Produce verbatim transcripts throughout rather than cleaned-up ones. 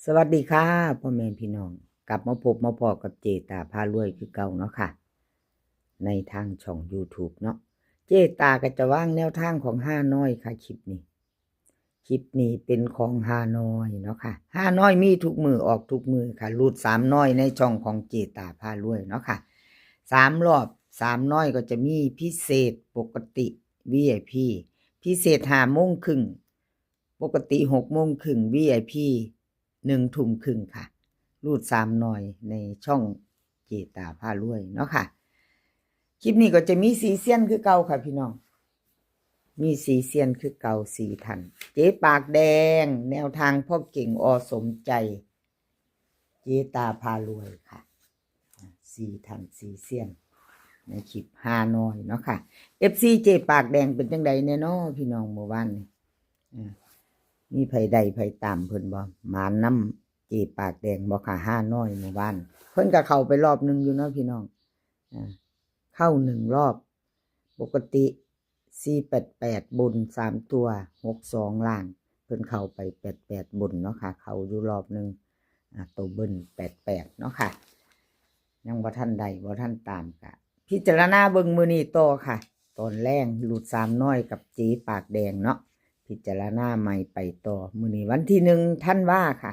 สวัสดีค่ะ พ่อแม่พี่น้อง กลับมาพบมาพ้อกับเจตาพารวยคือเก่าเนาะค่ะ ในทางช่อง YouTube เนาะ เจตาก็จะวางแนวทางของฮานอยค่ะ คลิปนี้ คลิปนี้เป็นของฮานอยเนาะค่ะ ฮานอยมีทุกมื้อ ออกทุกมื้อค่ะ รูดสามน้อยในช่องของเจตาพารวยเนาะค่ะ สามรอบ สามน้อยก็จะมีพิเศษ ปกติ วีไอพี พิเศษห้าโมงครึ่ง ปกติหกโมงครึ่ง วีไอพี หนึ่งทุ่มครึ่งค่ะ รูดสามน้อยในช่องเจตาพารวยเนาะค่ะ คลิปนี้ก็จะมีสี่เซียนคือเก่าค่ะพี่น้อง มีสี่เซียนคือเก่า สี่ท่าน เจ๊ปากแดง แนวทางพ่อเก่ง อ.สมใจ เจตาพารวยค่ะ สี่ท่าน สี่เซียน ในคลิปฮานอยเนาะค่ะ เอฟซี เจ๊ปากแดงเป็นจั่งใดแน่น้อพี่น้อง เมื่อวานนี้ อ่า มีไผได้ไผตามเพิ่นบ่ หมานนำเจ๊ปากแดงบ่ค่ะ ฮานอยเมื่อวาน เพิ่นก็เข้าไปรอบหนึ่งอยู่เนาะพี่น้อง อ่า เข้าหนึ่งรอบ ปกติ สี่แปดแปด บนสามตัว หกสอง ล่าง เพิ่นเข้าไปแปดแปด บนเนาะค่ะ เข้าอยู่รอบหนึ่ง อ่า ตัวเบิ้ลแปดแปด เนาะค่ะ ยังบ่ทันได้ บ่ทันตามกะ พิจารณาเบิ่งมื้อนี้ต่อค่ะ ตอนแลงรูดสามน้อยกับเจ๊ปากแดงเนาะ พิจารณาใหม่ไปต่อ มื้อนี้วันที่หนึ่งธันวาค่ะ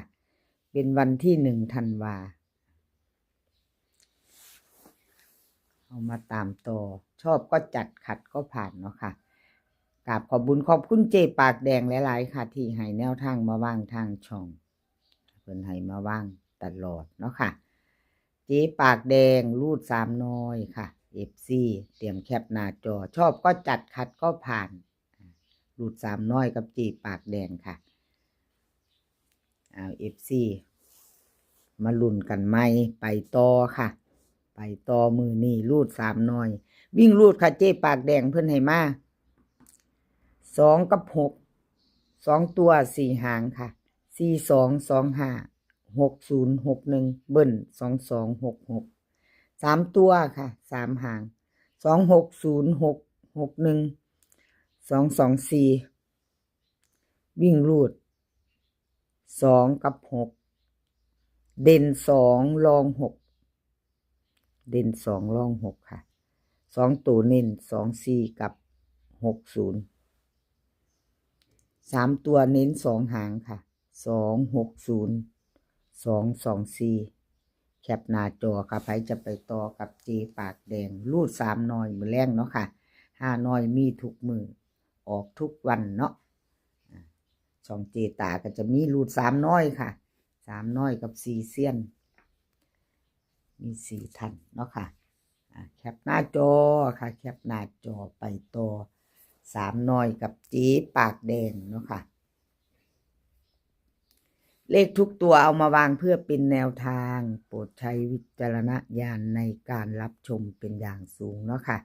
เป็นวันที่หนึ่งธันวา เอามาตามต่อ ชอบก็จัด ขัดก็ผ่านเนาะค่ะ กราบขอบบุญขอบคุณเจ๊ปากแดงหลายๆค่ะ ที่ให้แนวทางมาวางทางช่อง เพิ่นให้มาวางตลอดเนาะค่ะ เจ๊ปากแดงรูดสามน้อยค่ะ เอฟซี เตรียมแคปหน้าจอ ชอบก็จัด ขัดก็ผ่าน รูดสามน้อยกับเจ๊ปากแดงค่ะ เอา เอฟซี มาลุ้นกันใหม่ ไปต่อค่ะ ไปต่อมื้อนี้รูดสามน้อย วิ่งรูดค่ะ เจ๊ปากแดงเพิ่นให้มา สองกับหก สองตัวสี่หางค่ะ สี่สอง สองห้า หกศูนย์ หกหนึ่ง เบิ้ล สองสอง หกหก สามตัวค่ะ สามหาง สองหกศูนย์ หกหกหนึ่ง สองสองสี่ วิ่งรูด สองกับหก เด่นสอง รองหก เด่นสอง รองหกค่ะ สองตัวเน้น สองสี่ กับ หกศูนย์ สามตัวเน้นสองหางค่ะ สองหกศูนย์ สองสองสี่ แคปหน้าจอค่ะ ไผจะไปต่อกับเจ๊ปากแดง รูดสามน้อยมื้อแลงเนาะค่ะ ฮานอยมีทุกมื้อ ออกทุกวันเนาะ อ่า ช่องเจ๊ตาก็จะมีรูดสามน้อยค่ะ สามน้อยกับสี่เซียน มีสี่ท่านเนาะค่ะ อ่า แคปหน้าจอค่ะ แคปหน้าจอไปต่อ สามน้อยกับเจ๊ปากแดงเนาะค่ะ เลขทุกตัวเอามาวางเพื่อเป็นแนวทาง โปรดใช้วิจารณญาณในการรับชมเป็นอย่างสูงเนาะค่ะ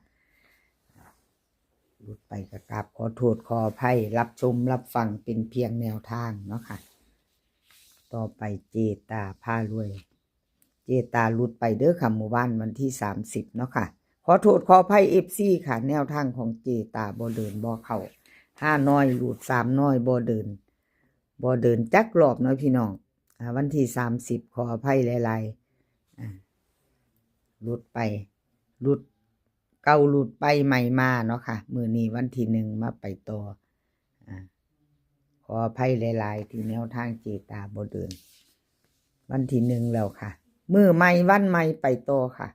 หลุดไปก็กราบขอโทษขออภัย รับชมรับฟังเป็นเพียงแนวทางเนาะค่ะ ต่อไปเจ๊ตาพารวย เจ๊ตาหลุดไปเด้อค่ะ มื้อวานวันที่สามสิบเนาะค่ะ ขอโทษขออภัย เอฟซี ค่ะ แนวทางของเจ๊ตาบ่เดินบ่เข้า ฮานอยหลุด สามน้อยบ่เดิน บ่เดินจักรอบเนาะพี่น้อง อ่า วันที่สามสิบ ขออภัยหลายๆ อ่า หลุดไป หลุดเก่าหลุดไปใหม่มาเนาะค่ะ มื้อนี้วันที่หนึ่งมาไปต่อ อ่า ขออภัยหลายๆ ที่แนวทางเจ๊ตาบ่เดิน วันที่หนึ่งแล้วค่ะ มื้อใหม่วันใหม่ไปต่อค่ะ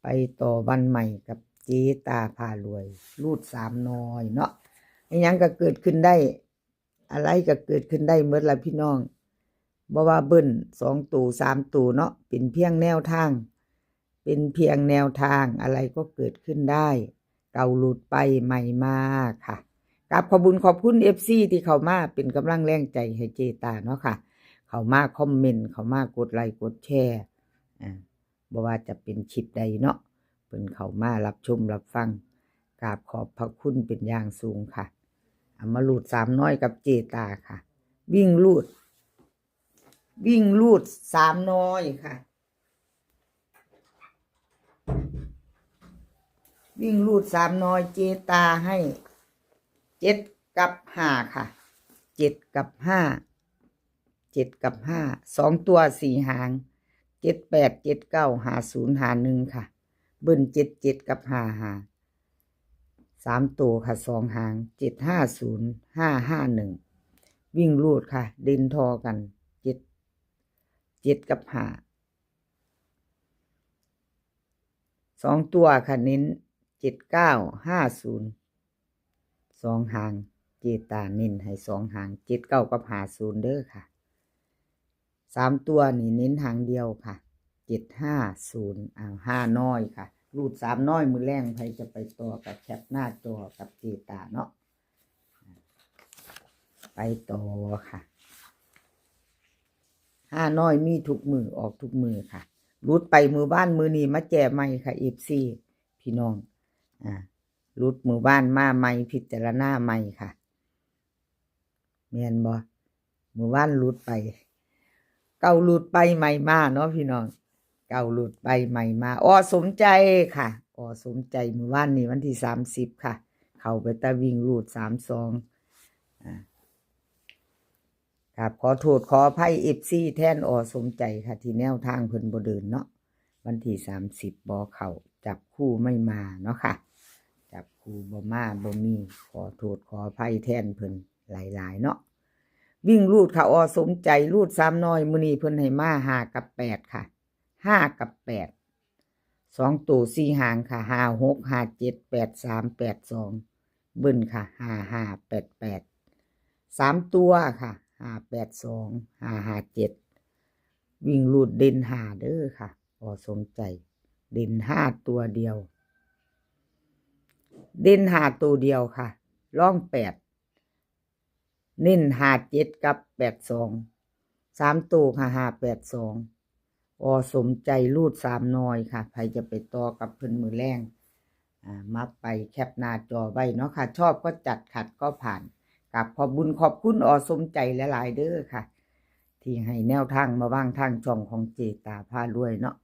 ไปต่อวันใหม่กับเจ๊ตาพารวย รูดสามน้อยเนาะ อิหยังก็เกิดขึ้นได้ อะไรก็เกิดขึ้นได้หมดล่ะพี่น้อง บ่ว่าเบิ้ลสองตัว สามตัวเนาะ เป็นเพียงแนวทาง เป็นเพียงแนวทาง อะไรก็เกิดขึ้นได้ เก่าหลุดไปใหม่มาค่ะ กราบขอบบุญขอบคุณ เอฟซี ที่เข้ามาเป็นกำลังแรงใจให้เจ๊ตาเนาะค่ะ เข้ามาคอมเมนต์ เข้ามากดไลค์กดแชร์ อ่า บ่ว่าจะเป็นคลิปใดเนาะ เพิ่นเข้ามารับชมรับฟัง กราบขอบพระคุณเป็นอย่างสูงค่ะ เอามารูดสามน้อยกับเจ๊ตาค่ะ วิ่งรูด วิ่งรูดสามน้อยค่ะ วิ่งรูดสามน้อย เจ๊ตาให้เจ็ดกับห้าค่ะ เจ็ดกับห้า เจ็ดกับห้า สองตัวสี่หาง เจ็ดแปด เจ็ดเก้า ห้าศูนย์ ห้าหนึ่ง ค่ะ เบิ้ล เจ็ดเจ็ด กับ ห้าห้า สามตัวค่ะ สองหาง เจ็ดห้าศูนย์ ห้าห้าหนึ่ง วิ่งรูดค่ะ เด่นทอกัน เจ็ด เจ็ดกับห้า สองตัวค่ะ เน้น เจ็ดเก้า ห้าศูนย์ สองหาง เจตาเน้นให้สองหาง เจ็ดเก้า กับ ห้าศูนย์ เด้อค่ะ สามตัวนี่เน้นหางเดียวค่ะ เจ็ดห้าศูนย์ เอา ห้าน้อยค่ะ รูดสามน้อย มื้อแลง ใครจะไปต่อกับแคปหน้าจอกับเจตาเนาะ ไปต่อค่ะ ห้าน้อยมีทุกมื้อ ออกทุกมื้อค่ะ หลุดไปมื้อวาน มื้อนี้มาแก้ใหม่ค่ะ เอฟซี พี่น้อง อ่า หลุดมื้อวานมาใหม่ พิจารณาใหม่ค่ะ แม่นบ่ มื้อวานหลุดไป เก่าหลุดไปใหม่มาเนาะพี่น้อง เก่าหลุดไปใหม่มา อ.สมใจค่ะ อ.สมใจ มื้อวานนี้วันที่สามสิบค่ะ เข้าไปแต่วิ่งรูดสามสอง อ่า ครับ ขอโทษขออภัย เอฟซี แทน อ.สมใจค่ะ ที่แนวทางเพิ่นบ่เดินเนาะ วันที่สามสิบบ่เข้า จับคู่ไม่มาเนาะค่ะ จับคู่บ่มาบ่มี ขอโทษขออภัยแทนเพิ่นหลายๆเนาะ วิ่งรูดค่ะ อ.สมใจ รูดสามน้อย มื้อนี้เพิ่นให้มา ห้ากับแปด ค่ะ ห้ากับแปด สองตัวสี่หางค่ะ ห้าหก ห้าเจ็ด แปดสาม แปดสอง เบิ้ลค่ะ ห้าห้าแปดแปด สามตัวค่ะ ห้าแปดสอง ห้าห้าเจ็ด วิ่งรูดเด่นห้าเด้อค่ะ อ.สมใจ เด่นห้าตัวเดียว เด่นห้าตัวเดียวค่ะ รองแปด เน้นห้าเจ็ดกับแปดสอง สามตัวค่ะ ห้าแปดสอง อ.สมใจ รูดสามน้อยค่ะ ใครจะไปต่อกับเพิ่นมื้อแลง อ่า มาไปแคปหน้าจอไว้เนาะค่ะ ชอบก็จัด ขัดก็ผ่าน กับขอบบุญขอบคุณ อ.สมใจ หลายๆเด้อค่ะ ที่ให้แนวทางมาวางทางช่องของเจตาพารวยเนาะ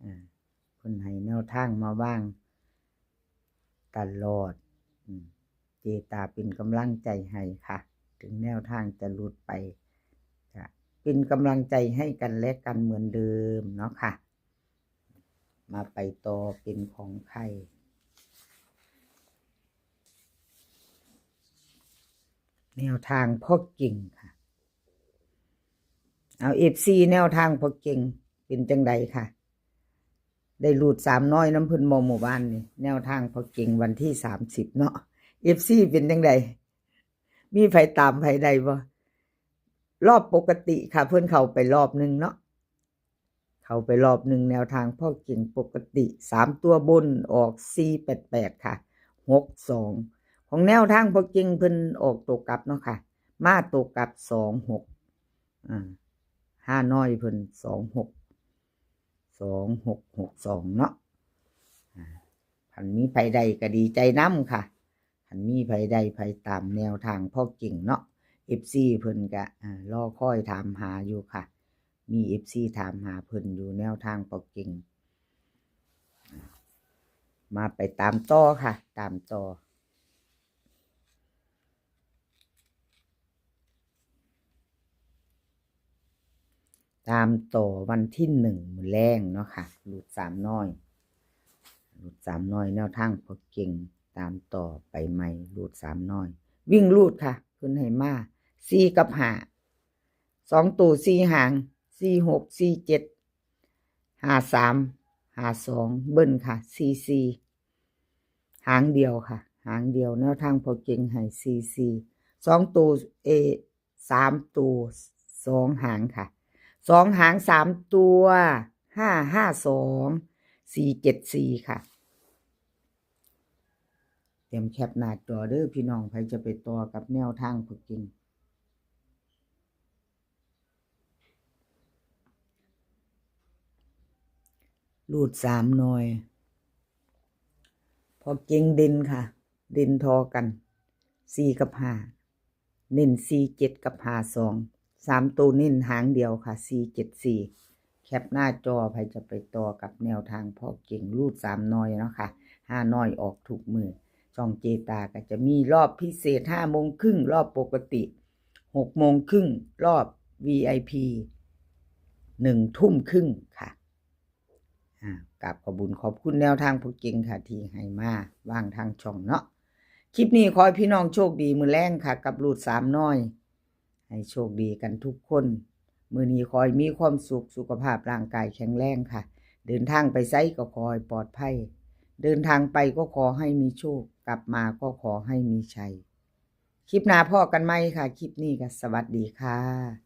อ่า เพิ่นให้แนวทางมาวางตลอด อืม เจตาเป็นกำลังใจให้ค่ะ ถึงแนวทางจะหลุดไป ค่ะ เป็นกำลังใจให้กันและกันเหมือนเดิมเนาะค่ะ มาไปต่อเป็นของใคร แนวทางพ่อเก่งค่ะ เอา เอฟซี แนวทางพ่อเก่งเป็นจังใดค่ะ ได้รูดสามน้อยนำเพิ่นบ่มื้อวานนี่ แนวทางพ่อเก่งวันที่สามสิบเนาะ เอฟซี เป็นจังใด มีไผตามไผได้บ่ รอบปกติค่ะ เพิ่นเข้าไปรอบหนึ่งเนาะ เข้าไปรอบหนึ่ง แนวทางพ่อเก่งปกติ สามตัวบนออก สี่แปดแปด ค่ะ หกสอง ของแนวทางพ่อเก่งเพิ่นออกตัวกลับเนาะค่ะ มาตัวกลับ สองหก อ่า ห้าน้อยเพิ่น สองหก สองหกหกสอง เนาะ อ่า คันมีไผได้ก็ดีใจนำค่ะ คันมีไผได้ไผตามแนวทางพ่อเก่งเนาะ เอฟซี เพิ่นก็ อ่า รอคอยถามหาอยู่ค่ะ มี เอฟซี ถามหาเพิ่นอยู่แนวทางพ่อเก่ง มาไปตามต่อค่ะ ตามต่อ ตามต่อวันที่หนึ่งมื้อแลงเนาะค่ะ รูดสามน้อย รูดสามน้อย แนวทางพ่อเก่ง ตามต่อไปใหม่ รูดสามน้อย วิ่งรูดค่ะ เพิ่นให้มา สี่กับห้า สองตัวสี่หาง สี่หก สี่เจ็ด ห้าสาม ห้าสอง เบิ้ลค่ะ สี่สี่ หางเดียวค่ะ หางเดียว แนวทางพ่อเก่งให้ สี่สี่ สองตัว เอ สามตัว สองหางค่ะ สองหาง สามตัว ห้าห้าสอง สี่เจ็ดสี่ ค่ะ เตรียมแคปหน้าจอเด้อพี่น้อง ไผจะไปต่อกับแนวทางพ่อเก่ง รูดสามน้อย พ่อเก่งเด่นค่ะ เด่นทอกัน สี่กับห้า เน้น สี่เจ็ด กับ ห้าสอง สามตัวเน้นหางเดียวค่ะ สี่เจ็ดสี่ แคปหน้าจอ ไผจะไปต่อกับแนวทางพ่อเก่ง รูดสามน้อยเนาะค่ะ ห้าน้อยออกทุกมื้อ ช่องเจตาก็จะมีรอบพิเศษ ห้าโมงครึ่ง รอบปกติ หกโมงครึ่ง รอบ วีไอพี หนึ่งทุ่มครึ่งค่ะ อ่ากราบขอบบุญขอบคุณแนวทางพ่อเก่งค่ะ ที่ให้มาวางทางช่องเนาะ คลิปนี้ขอให้พี่น้องโชคดีมื้อแลงค่ะ กับรูทสามน้อย ให้โชคดีกันทุกคน มื้อนี้ขอให้มีความสุข สุขภาพร่างกายแข็งแรงค่ะ เดินทางไปไสก็ขอให้ปลอดภัย เดินทางไปก็ขอให้มีโชค กลับมาก็ขอให้มีชัย คลิปหน้าพ้อกันใหม่ค่ะ คลิปนี้ก็สวัสดีค่ะ